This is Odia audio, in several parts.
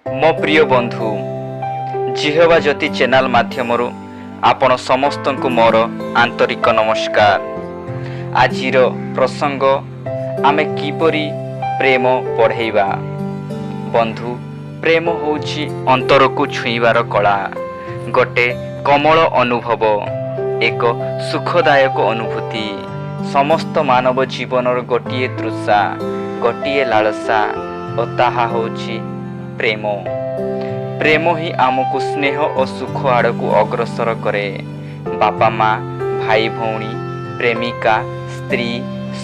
ମୋ ପ୍ରିୟ ବନ୍ଧୁ, ଜିହବା ଜ୍ୟୋତି ଚ୍ୟାନେଲ ମାଧ୍ୟମରୁ ଆପଣ ସମସ୍ତଙ୍କୁ ମୋର ଆନ୍ତରିକ ନମସ୍କାର। ଆଜିର ପ୍ରସଙ୍ଗ, ଆମେ କିପରି ପ୍ରେମ ବଢ଼େଇବା। ବନ୍ଧୁ, ପ୍ରେମ ହେଉଛି ଅନ୍ତରକୁ ଛୁଇଁବାର କଳା, ଗୋଟେ କୋମଳ ଅନୁଭବ, ଏକ ସୁଖଦାୟକ ଅନୁଭୂତି। ସମସ୍ତ ମାନବ ଜୀବନର ଗୋଟିଏ ତୃଷା, ଗୋଟିଏ ଲାଳସା ଓ ତାହା ହେଉଛି ପ୍ରେମ। ପ୍ରେମ ହିଁ ଆମକୁ ସ୍ନେହ ଓ ସୁଖ ଆଡ଼କୁ ଅଗ୍ରସର କରେ। ବାପା ମା, ଭାଇ ଭଉଣୀ, ପ୍ରେମିକା, ସ୍ତ୍ରୀ,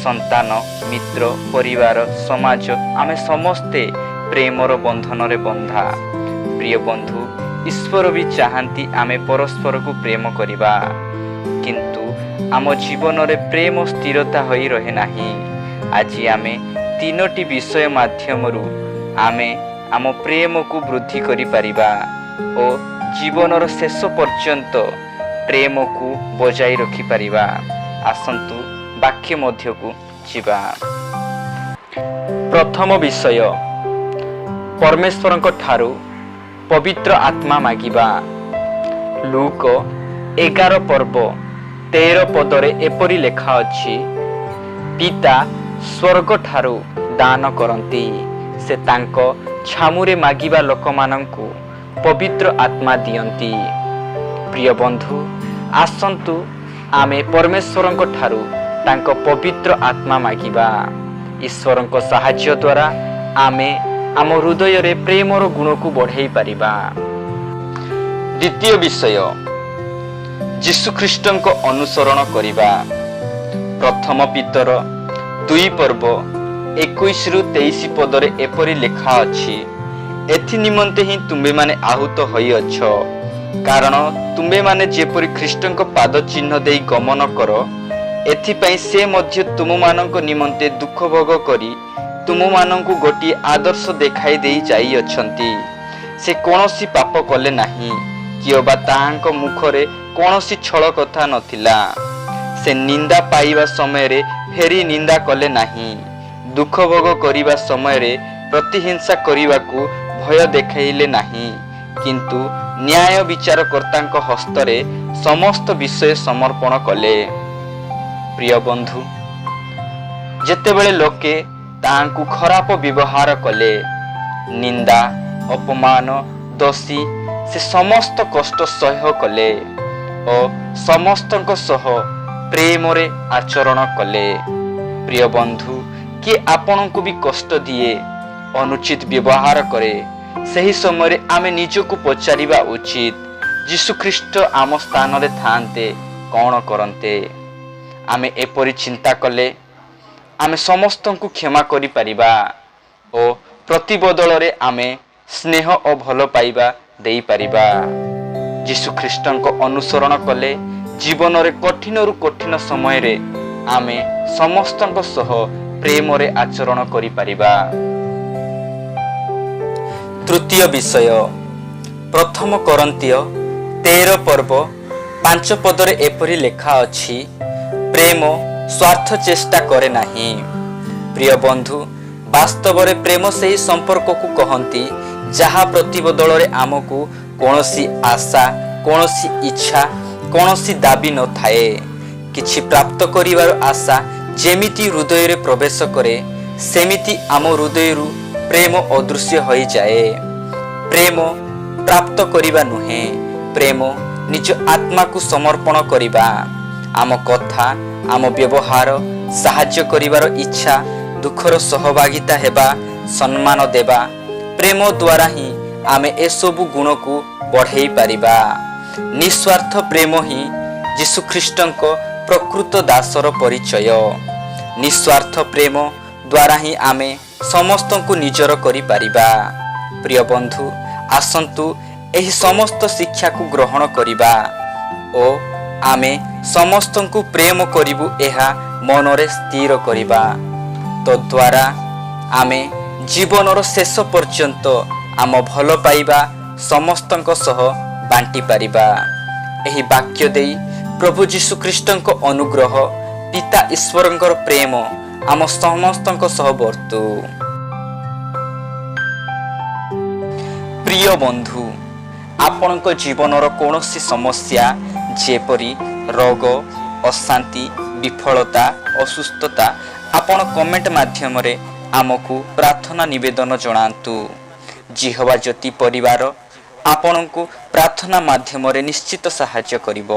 ସନ୍ତାନ, ମିତ୍ର, ପରିବାର, ସମାଜ, ଆମେ ସମସ୍ତେ ପ୍ରେମର ବନ୍ଧନରେ ବନ୍ଧା। ପ୍ରିୟ ବନ୍ଧୁ, ଈଶ୍ୱର ବି ଚାହାନ୍ତି ଆମେ ପରସ୍ପରକୁ ପ୍ରେମ କରିବା। କିନ୍ତୁ ଆମ ଜୀବନରେ ପ୍ରେମ ସ୍ଥିରତା ହୋଇ ରହେ ନାହିଁ। ଆଜି ଆମେ ତିନୋଟି ବିଷୟ ମାଧ୍ୟମରୁ ଆମେ ଆମ ପ୍ରେମକୁ ବୃଦ୍ଧି କରିପାରିବା ଓ ଜୀବନର ଶେଷ ପର୍ଯ୍ୟନ୍ତ ପ୍ରେମକୁ ବଜାଇ ରଖିପାରିବା। ଆସନ୍ତୁ ବାକ୍ୟ ମଧ୍ୟକୁ ଯିବା। ପ୍ରଥମ ବିଷୟ, ପରମେଶ୍ୱରଙ୍କ ଠାରୁ ପବିତ୍ର ଆତ୍ମା ମାଗିବା। ଲୁକ 11 ପର୍ବ 13 ପଦରେ ଏପରି ଲେଖା ଅଛି, ପିତା ସ୍ୱର୍ଗ ଠାରୁ ଦାନ କରନ୍ତି, ସେ ତାଙ୍କ ଛାମୁରେ ମାଗିବା ଲୋକମାନଙ୍କୁ ପବିତ୍ର ଆତ୍ମା ଦିଅନ୍ତି। ପ୍ରିୟ ବନ୍ଧୁ, ଆସନ୍ତୁ ଆମେ ପରମେଶ୍ୱରଙ୍କ ଠାରୁ ତାଙ୍କ ପବିତ୍ର ଆତ୍ମା ମାଗିବା। ଈଶ୍ୱରଙ୍କ ସାହାଯ୍ୟ ଦ୍ୱାରା ଆମେ ଆମ ହୃଦୟରେ ପ୍ରେମର ଗୁଣକୁ ବଢ଼େଇ ପାରିବା। ଦ୍ୱିତୀୟ ବିଷୟ, ଯୀଶୁଖ୍ରୀଷ୍ଟଙ୍କ ଅନୁସରଣ କରିବା। ପ୍ରଥମ ପିତର 2 ପର୍ବ 21ରୁ 23 ପଦରେ ଏପରି ଲେଖା ଅଛି, ଏଥି ନିମନ୍ତେ ହିଁ ତୁମ୍ଭେମାନେ ଆହୁତ ହୋଇଅଛ, କାରଣ ତୁମ୍ଭେମାନେ ଯେପରି ଖ୍ରୀଷ୍ଟଙ୍କ ପାଦ ଚିହ୍ନ ଦେଇ ଗମନ କର, ଏଥିପାଇଁ ସେ ମଧ୍ୟ ତୁମମାନଙ୍କ ନିମନ୍ତେ ଦୁଃଖ ଭୋଗ କରି ତୁମମାନଙ୍କୁ ଗୋଟିଏ ଆଦର୍ଶ ଦେଖାଇ ଦେଇ ଯାଇଅଛନ୍ତି। ସେ କୌଣସି ପାପ କଲେ ନାହିଁ, କିଅବା ତାହାଙ୍କ ମୁଖରେ କୌଣସି ଛଳ କଥା ନଥିଲା। ସେ ନିନ୍ଦା ପାଇବା ସମୟରେ ଫେରି ନିନ୍ଦା କଲେ ନାହିଁ, ଦୁଃଖ ଭୋଗ କରିବା ସମୟରେ ପ୍ରତିହିଂସା କରିବାକୁ ଭୟ ଦେଖାଇଲେ ନାହିଁ, କିନ୍ତୁ ନ୍ୟାୟ ବିଚାରକର୍ତ୍ତାଙ୍କ ହସ୍ତରେ ସମସ୍ତ ବିଷୟ ସମର୍ପଣ କଲେ। ପ୍ରିୟ ବନ୍ଧୁ, ଯେତେବେଳେ ଲୋକେ ତାହାଙ୍କୁ ଖରାପ ବ୍ୟବହାର କଲେ, ନିନ୍ଦା, ଅପମାନ, ଦୋଷୀ, ସେ ସମସ୍ତ କଷ୍ଟ ସହ୍ୟ କଲେ ଓ ସମସ୍ତଙ୍କ ସହ ପ୍ରେମରେ ଆଚରଣ କଲେ। ପ୍ରିୟ ବନ୍ଧୁ, କିଏ ଆପଣଙ୍କୁ ବି କଷ୍ଟ ଦିଏ, ଅନୁଚିତ ବ୍ୟବହାର କରେ, ସେହି ସମୟରେ ଆମେ ନିଜକୁ ପଚାରିବା ଉଚିତ, ଯୀଶୁଖ୍ରୀଷ୍ଟ ଆମ ସ୍ଥାନରେ ଥାନ୍ତେ କ'ଣ କରନ୍ତେ? ଆମେ ଏପରି ଚିନ୍ତା କଲେ ଆମେ ସମସ୍ତଙ୍କୁ କ୍ଷମା କରିପାରିବା ଓ ପ୍ରତିବଦଳରେ ଆମେ ସ୍ନେହ ଓ ଭଲ ପାଇବା ଦେଇପାରିବା। ଯୀଶୁଖ୍ରୀଷ୍ଟଙ୍କ ଅନୁସରଣ କଲେ ଜୀବନରେ କଠିନରୁ କଠିନ ସମୟରେ ଆମେ ସମସ୍ତଙ୍କ ସହ ପ୍ରେମରେ ଆଚରଣ କରିପାରିବା। ତୃତୀୟ ବିଷୟ, ପ୍ରଥମ କରିନ୍ଥୀୟ 13 ପର୍ବ 5 ପଦରେ ଏପରି ଲେଖା ଅଛି, ପ୍ରେମ ସ୍ୱାର୍ଥ ଚେଷ୍ଟା କରେ ନାହିଁ। ପ୍ରିୟ ବନ୍ଧୁ, ବାସ୍ତବରେ ପ୍ରେମ ସେହି ସମ୍ପର୍କକୁ କହନ୍ତି ଯାହା ପ୍ରତିବଦଳରେ ଆମକୁ କୌଣସି ଆଶା, କୌଣସି ଇଚ୍ଛା, କୌଣସି ଦାବି ନଥାଏ। କିଛି ପ୍ରାପ୍ତ କରିବାର ଆଶା ଯେମିତି ହୃଦୟରେ ପ୍ରବେଶ କରେ, ସେମିତି ଆମ ହୃଦୟରୁ ପ୍ରେମ ଅଦୃଶ୍ୟ ହୋଇଯାଏ। ପ୍ରେମ ପ୍ରାପ୍ତ କରିବା ନୁହେଁ, ପ୍ରେମ ନିଜ ଆତ୍ମାକୁ ସମର୍ପଣ କରିବା। ଆମ କଥା, ଆମ ବ୍ୟବହାର, ସାହାଯ୍ୟ କରିବାର ଇଚ୍ଛା, ଦୁଃଖର ସହଭାଗିତା ହେବା, ସମ୍ମାନ ଦେବା, ପ୍ରେମ ଦ୍ୱାରା ହିଁ ଆମେ ଏସବୁ ଗୁଣକୁ ବଢ଼େଇ ପାରିବା। ନିସ୍ୱାର୍ଥ ପ୍ରେମ ହିଁ ଯୀଶୁଖ୍ରୀଷ୍ଟଙ୍କ ପ୍ରକୃତ ଦାସର ପରିଚୟ। ନିସ୍ୱାର୍ଥ ପ୍ରେମ ଦ୍ୱାରା ହିଁ ଆମେ ସମସ୍ତଙ୍କୁ ନିଜର କରିପାରିବା। ପ୍ରିୟ ବନ୍ଧୁ, ଆସନ୍ତୁ ଏହି ସମସ୍ତ ଶିକ୍ଷାକୁ ଗ୍ରହଣ କରିବା ଓ ଆମେ ସମସ୍ତଙ୍କୁ ପ୍ରେମ କରିବୁ, ଏହା ମନରେ ସ୍ଥିର କରିବା। ତଦ୍ୱାରା ଆମେ ଜୀବନର ଶେଷ ପର୍ଯ୍ୟନ୍ତ ଆମ ଭଲ ପାଇବା ସମସ୍ତଙ୍କ ସହ ବାଣ୍ଟି ପାରିବା। ଏହି ବାକ୍ୟ ଦେଇ ପ୍ରଭୁ ଯୀଶୁଖ୍ରୀଷ୍ଟଙ୍କ ଅନୁଗ୍ରହ, ପିତା ଈଶ୍ୱରଙ୍କର ପ୍ରେମ ଆମ ସମସ୍ତଙ୍କ ସହ ବର୍ତ୍ତୁ। ପ୍ରିୟ ବନ୍ଧୁ, ଆପଣଙ୍କ ଜୀବନର କୌଣସି ସମସ୍ୟା ଯେପରି ରୋଗ, ଅଶାନ୍ତି, ବିଫଳତା, ଅସୁସ୍ଥତା, ଆପଣ କମେଣ୍ଟ ମାଧ୍ୟମରେ ଆମକୁ ପ୍ରାର୍ଥନା ନିବେଦନ ଜଣାନ୍ତୁ। ଜିହୋବା ଜ୍ୟୋତି ପରିବାର ଆପଣଙ୍କୁ ପ୍ରାର୍ଥନା ମାଧ୍ୟମରେ ନିଶ୍ଚିତ ସାହାଯ୍ୟ କରିବ।